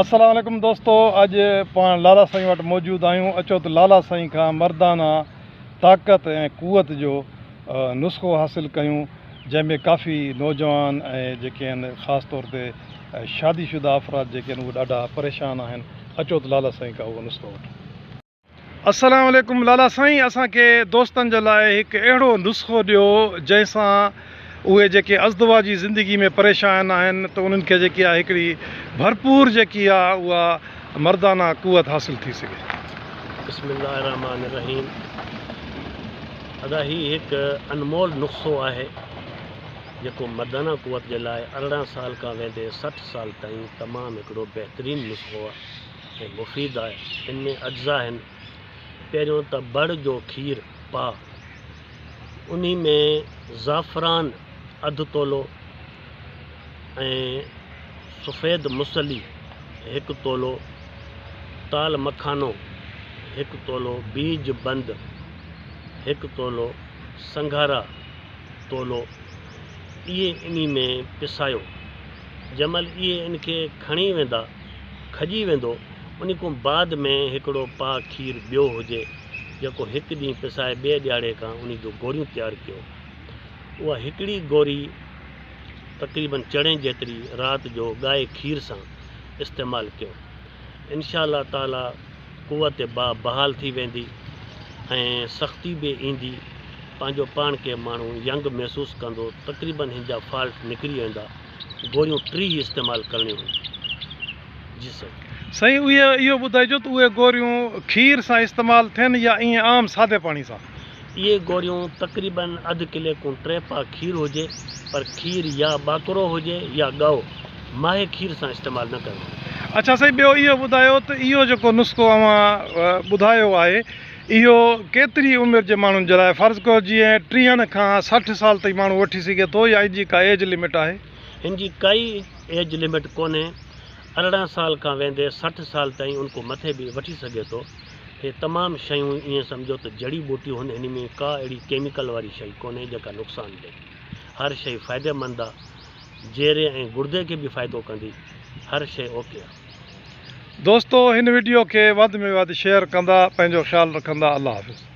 السلام عليڪم دوستو اڄ پاڻ لالا سائين وٽ موجود آهيون اچو ته لالا سائين کان مردانه طاقت ۽ قوت جو نسخو حاصل ڪيون جنهن ۾ ڪافي نوجوان ۽ جيڪي آهن خاص طور تي شادي شده افراد جيڪي آهن اهي ڏاڍا پريشان آهن اچو ته لالا سائين کان اهو نسخو وٺون. السلام عليڪم لالا سائين اسان کي دوستن جي لاء هڪ اهڙو نسخو ڏيو جنهن سان اهي جيڪي ازدواجي زندگي ۾ پريشان آهن ته انهن کي جيڪي آهي هڪڙي ڀرپور جيڪي آهي اها مردانه قوت حاصل ٿي سگهي. بسم الله الرحمٰن الرحيم ادا هي هڪ انمول نسخو آهي جيڪو مردانه قوت جي لاء 18 سال کان ويندي 60 سال تائين تمام هڪڙو بهترين نسخو آهي. ۽ مفيد آهي. ان ۾ اجزا آهن، پهريون ته بڙ جو کير پاء، انهي ۾ زعفران اڌ تولو ۽ سفيد مصلي هڪ تولو، تال مکانو هڪ تولو، بيج بند هڪ تولو، سنگهارا تولو، اهي انهي ۾ پسايو. جنهن مهل اهي ان کي کڻي ويندا. کڄي ويندو، انهي کان بعد ۾ هڪڙو پاء کير ٻيو هجي، جيڪو هڪ ڏينهن پسائي ٻئي ڏيهاڙي کان انهي جون گوريون تيار ڪيو. اها هڪڙي گوري تقريباً چڻي جيتري رات جو ڳائي کير سان استعمال ڪيو. انشاء الله تعاليٰ قوت باهه بحال ٿي ويندي ۽ سختي به ايندي، پنهنجو پاڻ کي ماڻهو ينگ محسوس ڪندو، تقريباً هن جا فالٽ نڪري ويندا. گوريون 30 استعمال ڪرڻيون هيون. جي سائين. سائين اهي اهو ٻڌائجو ته اهي گوريون کير سان استعمال ٿين يا ائين عام سادي پاڻي سان؟ اهي گوريون تقريبن اڌ ڪلي کان ٽي پاء کير هجي پر کير يا ٻاڪرو هجي يا ڳئو ماهي کير سان استعمال نه ڪرڻو. اڇا سائين ٻيو اهو ٻڌايو ته اهو جيڪو نسخو اوهان ٻڌايو آهي اهو ڪيتري عمر جي ماڻهن جي لاء فرض ڪيو جيئن ٽيهن کان 60 سال تائين ماڻهو وٺي سگهي ٿو يا ان جي ڪا ايج لمٽ آهي؟ هن جي ڪائي ايج لمٽ ڪونهي، 18 سال کان ويندي 60 سال تائين ان کان مٿي به وٺي سگهي ٿو. هي تمام شيون ائين سمجهو ته جڙي ٻوٽيون هن، هن ۾ ڪا اهڙي ڪيميڪل واري شئي ڪونهي جيڪا نقصان ڏئي. هر شئي فائديمند آ، جيري ۽ گڙدي کي به فائدو ڪندي، هر شئي اوڪي آ. دوستو هن وڊيو کي وڌ ۾ وڌ شيئر ڪندا پنهنجو خيال رکندا الله حافظ.